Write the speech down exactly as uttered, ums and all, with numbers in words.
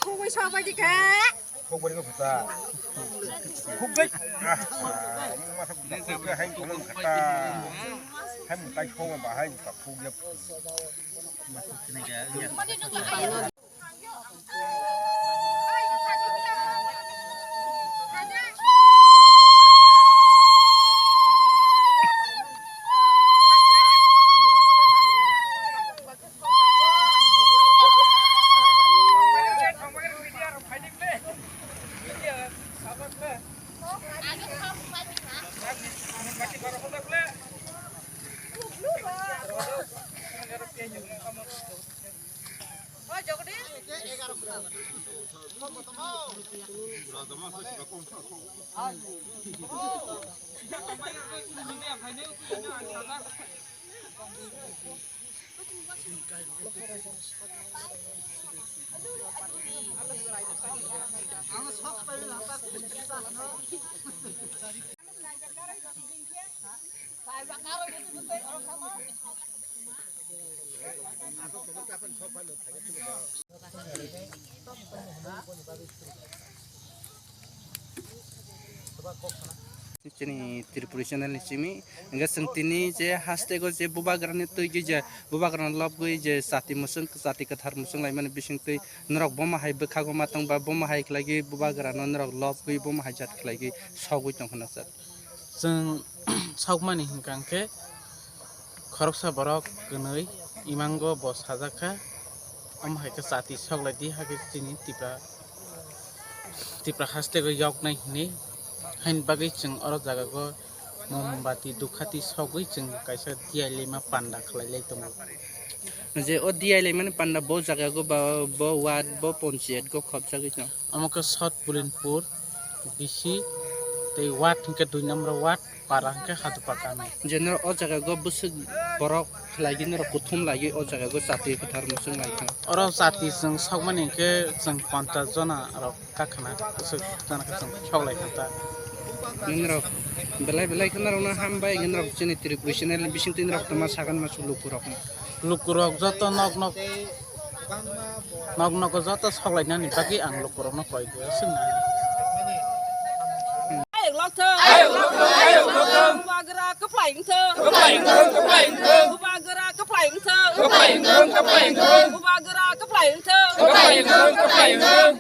Khugwi sok bai di khe. Khugwi khe phuta. Khugwi. Ah, ah, ini masa budak khugwi hai khugwi kata. Hai mutai khugwi bahai budak khugwi. Chini Tripuri channel ni simi, hingke chwng tini je haste go je bubagrani twi gwi je bubagrano lobgwi je chati mwswng, chati kwthar mwswng laimani bisingtwi norok bomo hai bwkhago ma tongba, bomo hai khlaigwi bubagrano norok lobgwi bomo hai jat khlaigwi sogwi tongkha na sir. Chwng sokmani hwnkha hwnkhe khoroksa borok kwnwi imango bo sajak kha, omo hai khe chati sok lai di, hakhe chini Tipra, Tipra haste o yoknai hinwi. Haini bagwi chwng oro jaga o mombati, dukhati sogwi chwng kaisa D I laima panda khlai lai tongo. Je o D I laimani panda bo jaga o ba, bo ward, bo ponchayat o khopjagwi tongo. Omo khe South Pulinpur B C tei ward hwnkhe dui number ward, para hwnkhe Hadupa kami. Je norok o jaga o bwswk borok khlaigwi norok kuthum laigwi o jaga o chati kwthar mwswng lai kha. Oro chati chwng sokmani hwnkhe chwng ponchas jona rok kakhana, bwswk jona khe chwng sok lai kha ta. Norok belai belai khe norokno hambai, norok chini Tripuri channel ni bisingtwi norok tongma sagan ma sulu kurok. Lukurok joto nok nok, nok nok joto soklainani bagwi ang lukurokno koi di, swngnai. Ayok lokthong. Ayok lokthong, ayok lokthong. Bubagra kwplai wngthong. Kwplai wngthong, kwplai wngthong. Bubagra kwplai wngthong. Kwplai wngthong, kwplai wngthong. Bubagra kwplai wngthong. Kwplai wngthong, kwplai wngthong.